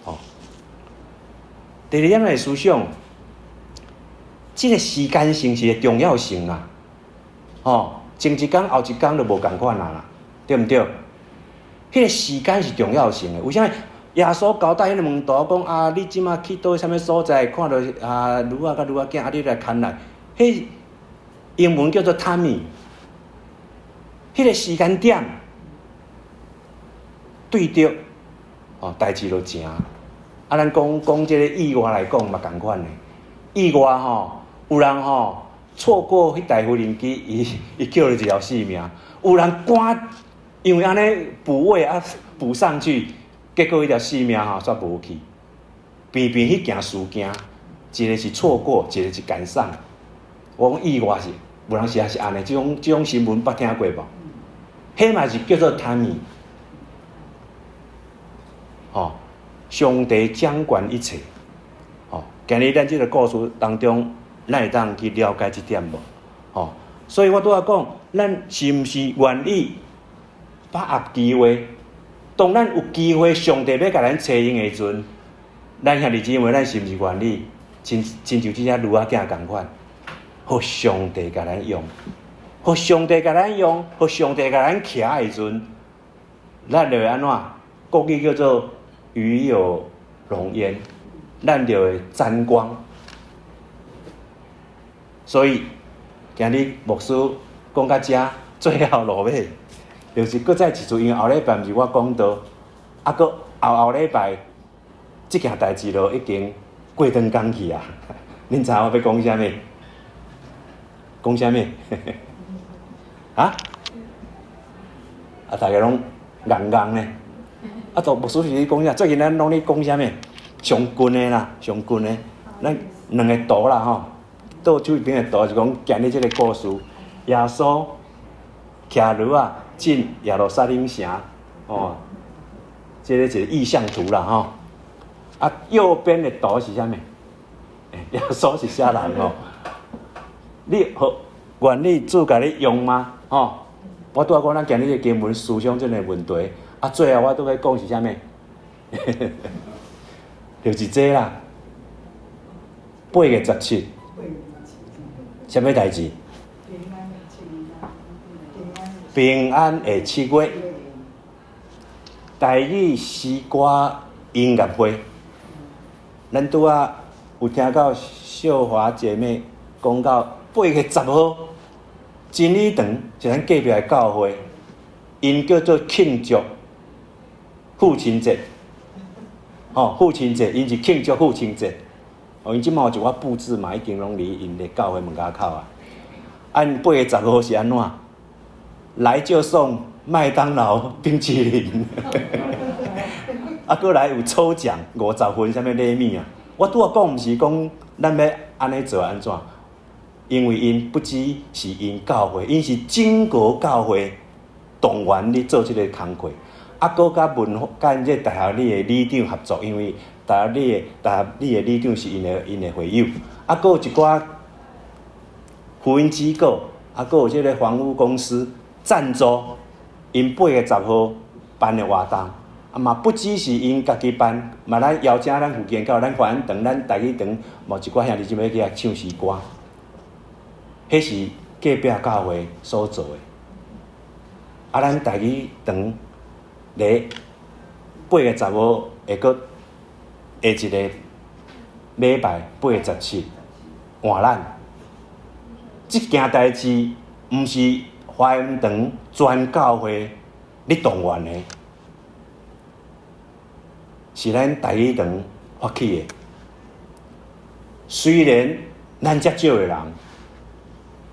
哦，第二點來思想，這個時間性是個重要性啊。哦，前一工後一工就無仝款啊，對毋對？彼個時間是重要性的，為啥物？耶穌交代彼個門徒講啊，你這馬去佗啥物所在，看著啊驢仔佮驢仔囝，啊你來牽來。彼英文叫做 timing，彼個時間點對著，哦，代誌就成。啊，咱講講這個意外來講嘛仝款的，意外吼，有人吼錯過彼台無人機，伊抾著一條性命；有人趕，因為按呢補位啊補上去。結果彼條性命吼煞無去，偏偏彼件事件，一個是錯過，一個是趕上。我講意外是，有當時也是按呢，這種新聞捌聽過無？彼嘛是叫做 timing。吼，上帝掌管一切。吼，今日咱這個故事當中，咱會當去了解這點無？吼，所以我拄仔講，咱是毋是願意把握機會？當咱有機會，上帝欲共咱揣用的時陣，咱兄弟姊妹，咱是毋是願意親親像這隻驢仔囝仝款，予上帝共咱用，予上帝共咱用，予上帝共咱徛的時陣，咱就會按怎？國語叫做與有榮焉，咱就會沾光。所以今日牧師講到遮，最後落尾。就是閣再一次，因為後禮拜毋是我講道，啊，閣後後禮拜，這件代誌就已經過長工去啊。恁知影我欲講啥物？講啥物？啊？啊，大家攏戇戇呢？啊，都牧師是咧講啥？最近咱攏咧講啥物？上近的啦，上近的，咱兩個圖啦吼，倒手邊的圖是講今日這個故事，耶穌騎驢仔進耶路撒冷城，哦，這個一個意象圖啦吼。啊，右邊的圖是啥物？耶穌是啥人吼？你予願意主共你用嗎？吼，我拄仔講咱今日的經文思想這個問題，啊，最後我拄欲講是啥物？就是這啦，8月17，啥物代誌？平安的七月，台語詩歌音樂會，咱拄仔有聽到秀華姐妹講到8月10號，真理堂是咱隔壁的教會，𪜶叫做慶祝父親節，吼，父親節，𪜶是慶祝父親節，哦，𪜶這馬有一寡布置嘛，已經攏佇𪜶的教會門口口啊。啊，𪜶8月10號是按怎？來就送麥當勞冰淇淋，啊，閣來有抽獎50份啥物禮物啊！我拄仔講毋是講咱欲按呢做按怎，因為𪜶不只是𪜶教會，𪜶是整個教會動員咧做這個工課，啊，閣佮文化佮𪜶這個大學里的里長合作，因為大學里的里長是𪜶的會友，啊，閣有一寡福音機構，啊，閣有這個房屋公司贊助，𪜶8月10號辦的活動，啊嘛不只是𪜶家己辦，嘛咱邀請咱附近教咱華安堂、咱台語堂，嘛有一寡兄弟姊妹去遐唱詩歌，彼是隔壁教會所做的。啊，咱台語堂咧8月10號會閣下一個禮拜8月17換咱，這件代誌毋是華安堂全教會咧動員的，是咱台語堂發起的。雖然咱遮少的人，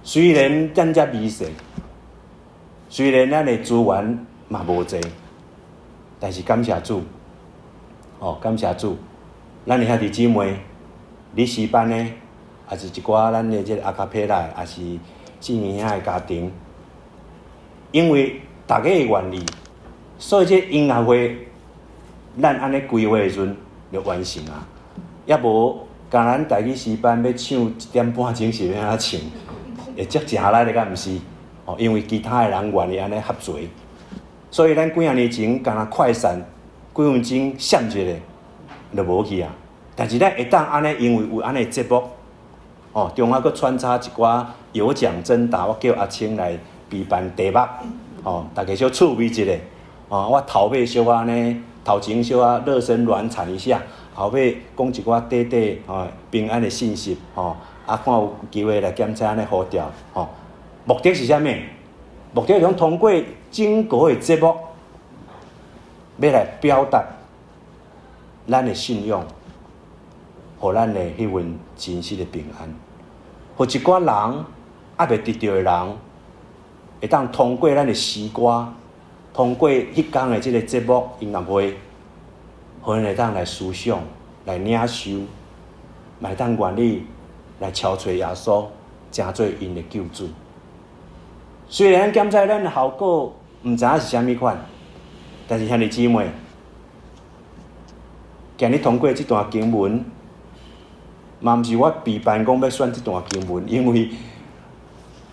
雖然咱遮微細，雖然咱的資源嘛無濟，但是感謝主，哦，感謝主，咱的兄弟姊妹，你詩班的，抑是一寡咱的這個阿卡貝拉，抑是志明兄的家庭，因為大家的願意，所以這音樂會咱按呢規劃的時陣就完成啊。抑無，敢咱台語詩班欲唱一點半鐘是欲按怎唱？會足誠力的，敢毋是？哦，因為其他的人願意按呢合齊，所以咱幾仔年前敢若快閃幾分鐘閃一下就無去啊。但是咱會當按呢，因為有按呢節目，哦，中間閣穿插一寡有獎徵答，我叫阿青來備辦題目，哦，大家小趣味一下，哦，我頭尾小可按呢，頭前小可熱身暖場一下，後尾講一寡短短吼平安的信息，吼，啊，看有機會來檢測按呢呼召，吼，目的是啥物？目的是講通過整個的節目，欲來表達咱的信仰，予咱的彼份真實的平安，予一寡人猶未得著的人，會當通過咱的詩歌，通過彼工的這个節目音樂會，予𪜶會當來思想、來領受，嘛會當願意來朝揣耶穌，成做𪜶的救主。雖然咱檢測咱的效果毋知影是啥物款，但是兄弟姊妹，今日通過這段經文，嘛毋是我備辦講欲選這段經文，因為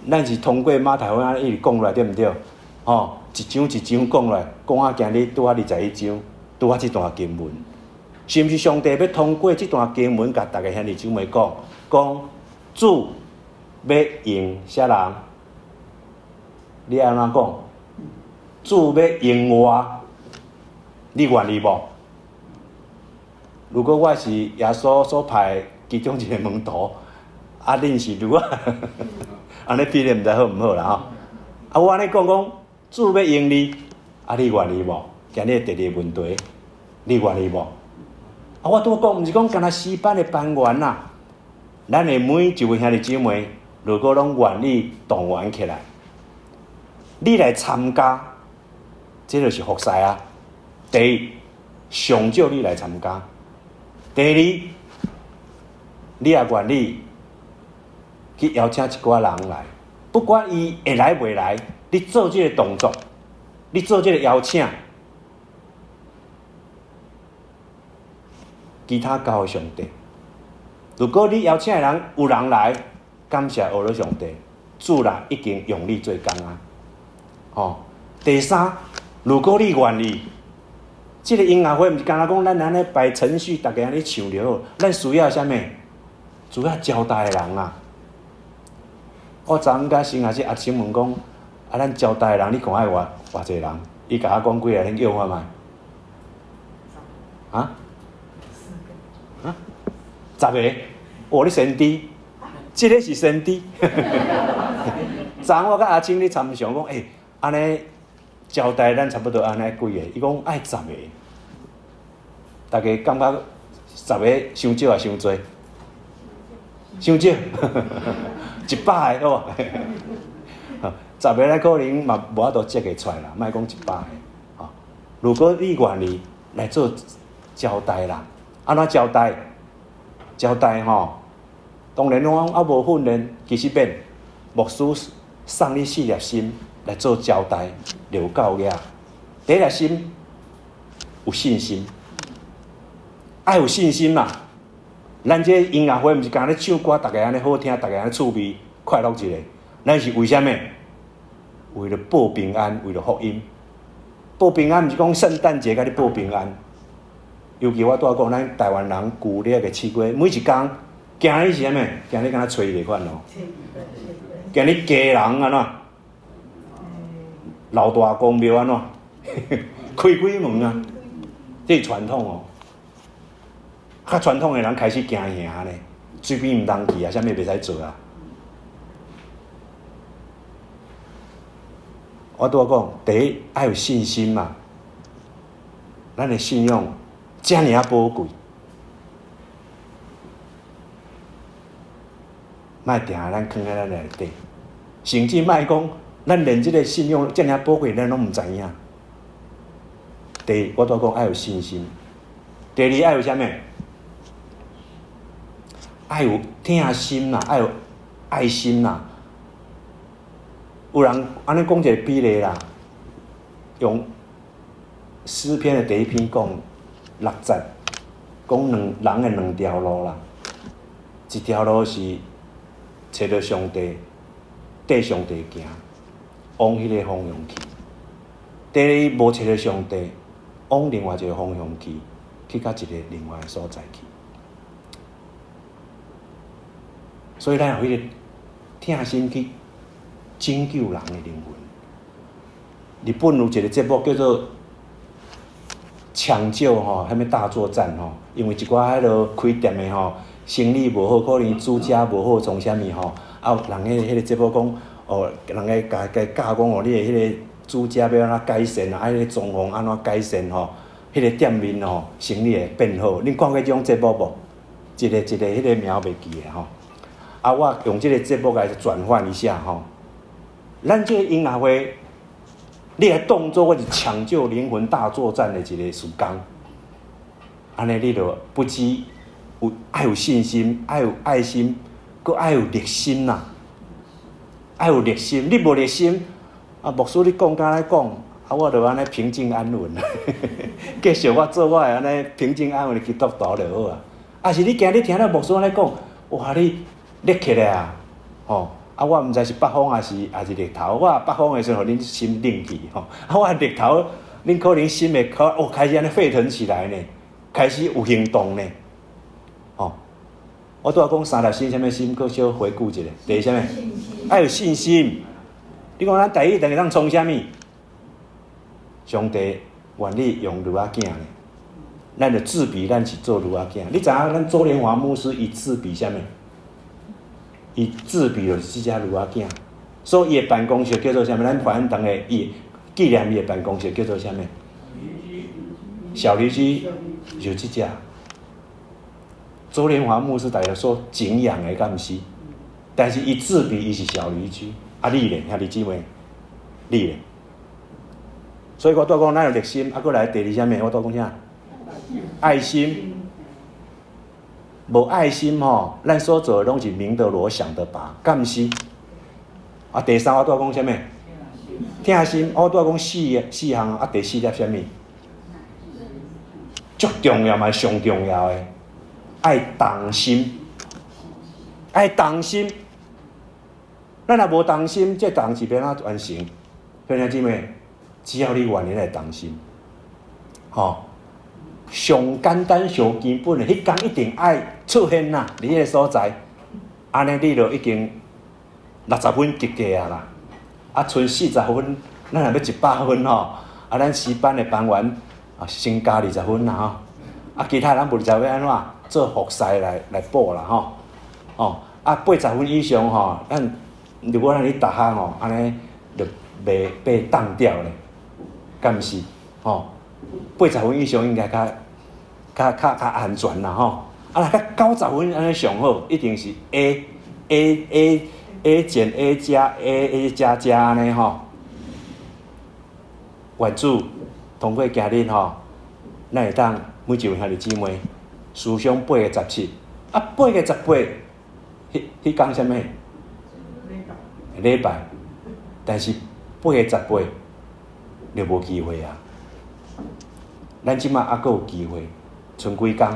咱是通過馬太福音一直講落來，對毋對？吼，一章一章講落來，講啊今日拄仔21章，拄仔這段經文，是毋是上帝欲通過這段經文，共逐个兄弟姊妹講，講主欲用啥人？你按怎講？主欲用我，你願意無？如果我是耶穌所派其中一个門徒，啊，恁是女仔，按呢比例毋知好毋好啦吼。啊，我按呢講講，主欲用你，啊，你願意無？今日第二个問題，你願意無？啊，我拄講，毋是講干焦詩班的班員啦，咱的每一位兄弟姊妹，如果攏願意動員起來，你來參加，這就是服侍啊。第一，上少你來參加；第二，你也願意去邀請一寡人來，不管伊會來袂來，你做這个動作，你做這个邀請，其他交予上帝。如果你邀請的人有人來，感謝阿羅上帝，主啦已經用你做工啊！吼，第三，如果你願意，這个音樂會毋是干焦講咱按呢排程序，逐家按呢唱就好。咱需要啥物？需要招待的人啊！我昨昏佮新亞是阿青問講，啊，咱招待的人，你看愛偌偌濟人？伊共我講幾个，恁約看覓？啊？啊？十个？哦，你先知，這个是先知。昨昏我佮阿青咧參詳講，欸，按呢招待咱差不多按呢幾個？伊講愛十個。逐家感覺十個傷少抑傷濟？傷少，100個好無？十個咱可能嘛無法度接會出來啦，莫講100個。吼，如果你願意來做招待啦，按怎招待？招待吼，當然我講猶無訓練，其實免牧師送你四粒心來做招待，就有夠額。第一粒心有信心，愛有信心嘛。咱這音樂會毋是干焦咧唱歌，逐家按呢好聽，逐家按呢趣味快樂一下。咱是為啥物？為了報平安，為了福音。報平安毋是講聖誕節共你報平安。尤其我拄仔講，咱台灣人舊曆的七月，每一工今日是啥物？今日敢若初一款哦。今日家人按怎？老大公廟按怎？開鬼門啊！這是傳統哦。較傳統的人開始驚嚇呢，水邊毋通去啊，啥物袂使做啊。我拄仔講，第一愛有信心嘛，咱的信仰遮爾仔寶貴，莫定定咱囥佇咱內底，甚至莫講，咱連這个信仰遮爾仔寶貴，咱攏毋知影。第一，我拄仔講愛有信心；第二，愛有啥物？愛有疼心啦，愛有愛心啦。有人按呢講一个比例啦，用詩篇的第一篇講，六節，講兩人的兩條路啦，一條路是揣著上帝，綴上帝行，往彼个方向去；第二無揣著上帝，往另外一个方向去，去到一个另外的所在去。所以咱有彼个疼心去拯救人的靈魂。日本有一個節目叫做《搶救》吼，啥物大作戰吼，因為一寡彼落開店的吼，生理無好，可能煮食無好，創啥物吼，啊有人彼個節目講，哦，人會共共教講哦，你的彼個煮食欲按怎改善啊，彼個裝潢按怎改善吼，彼個店面吼，生理會變好。恁看過這種節目無？一個一個彼個名袂記得吼。啊，我用這個節目來轉換一下吼。咱這個音樂會，你來當做我是搶救靈魂大作戰的一個事工，按呢你就不只有愛有信心，愛有愛心，閣愛有熱心啦。愛有熱心，你無熱心，啊，牧師你講敢按呢講，啊，我就按呢平靜安穩，繼續我做我的按呢平靜安穩的基督徒就好啊。啊是你今日聽了牧師按呢講，哇，你熱起來啊，吼！啊，我毋知是北風抑是日頭，我北風的時陣，予恁心冷去吼。啊，我日頭，恁可能心會哦開始按呢沸騰起來呢，開始有行動呢，吼。我拄仔講三粒心，啥物心？閣小回顧一下，第一啥物？愛有信心。你看咱台語會當創啥物？上帝願意用驢仔囝呢，咱就自比咱是做驢仔囝。你知影咱周連華牧師伊自比啥物？伊自比就是這隻驢仔囝，所以伊的辦公室叫做啥物？咱懷安堂的伊紀念伊的辦公室叫做啥物？小驢駒就這隻。周連華牧師大家所敬仰的，敢毋是？但是伊自比伊是小驢駒，啊你咧，兄弟姊妹，你咧？所以我拄講咱有熱心，啊，閣來第二啥物？我拄講啥？愛心。無愛心吼，咱所做的攏是明的鑼響的鈸，敢毋是？啊，第三我拄講啥物？疼心。我拄講四四項，啊，第四粒啥物？足重要嘛，上重要的，愛同心，愛同心。咱若無同心，這代志欲按怎完成？兄弟姊妹，只要你願意來同心，吼。上簡單、上基本的，彼工一定愛出現啦，佇彼个所在，按呢你就已經60分及格啊啦。啊，賰40分，咱若欲100分吼，啊，咱詩班的班員啊，先加20分啦吼。啊，其他人無二十分按怎做服侍來補啦吼。哦，啊，80分以上吼，咱如果咱去大學吼，按呢就袂被當掉咧，敢毋是？吼。80分以上應該較較較較安全啦吼，啊，若較90分按呢上好，一定是 A A A A 減 A 加 A A 加加按呢吼。願主通過今日吼，咱會當每一位兄弟姊妹思想八月十七，啊，八月十八，彼彼工啥物？禮拜，但是八月十八就無機會啊。咱這馬猶閣有機會，賰幾工？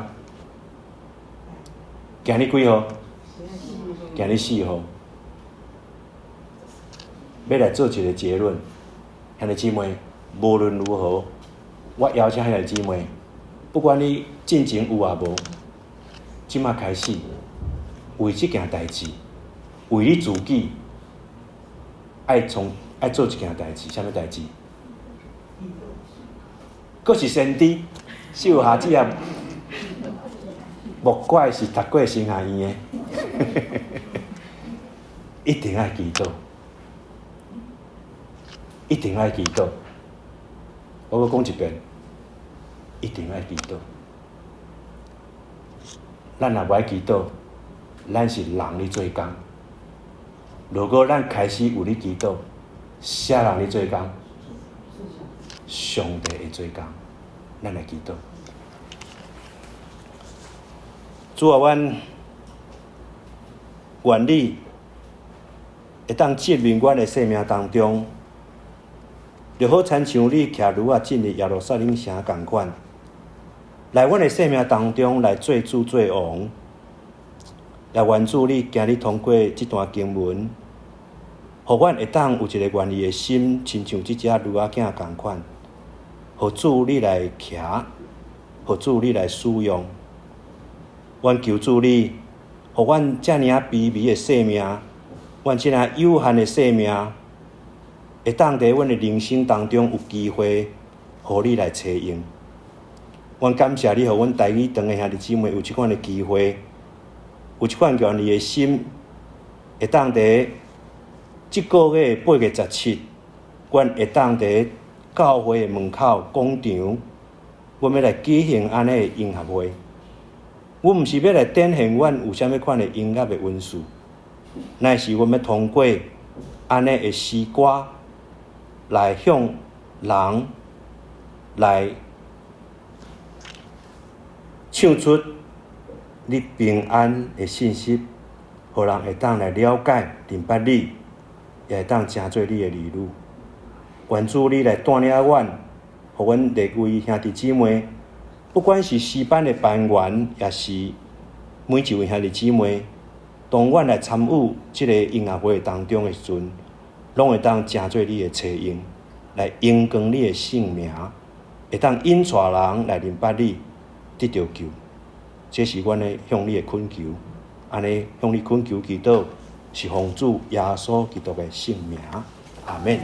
今日幾號？今日4號。欲來做一個結論，兄弟姊妹，無論如何，我邀請兄弟姊妹，不管你進前有抑無，這馬開始為這件代誌，為你自己，愛創愛做一件代誌，啥物代誌？閣是先知，秀霞姊啊，莫怪是讀過神學院的，一定愛祈禱，一定愛祈禱。我閣講一遍，一定愛祈禱。咱若無愛祈禱，咱是人咧做工。如果咱開始有咧祈禱，啥人咧做工？上帝會做工。咱來祈禱。主啊，阮願你會當進入阮的生命當中，就好親像你騎驢仔進入耶路撒冷城仝款。來阮的生命當中來做主做王。也願主你今日通過這段經文，予阮會當有一個願意的心，親像這隻驢仔囝仝款，予主你來騎，予主你來使用。阮求主你，予阮遮爾仔卑微的生命，阮遮爾有限的生命，會當佇阮的人生當中有機會，予你來採用。阮感謝你，予阮台語堂的兄弟姊妹有這款的機會，有這款願意的心，會當佇這個月8月17，阮會當佇教會的門口廣場，阮欲來舉行按呢的音樂會。阮毋是欲來展現阮有啥物款的音樂的恩賜，乃是阮欲通過按呢的詩歌來向人來唱出你平安的信息，予人會當來了解、認捌你，也會當成做你的兒女。願主你來帶領阮，予阮每位兄弟姊妹，不管是詩班的班員，抑是每一位兄弟姊妹，當阮來參與這个音樂會當中的時陣，攏會當成做你的採用，來榮光你的聖名，會當引帶人來認捌你，得著救。這是阮咧向你的懇求，按呢向你懇求祈禱，是奉主耶穌基督的聖名，阿們。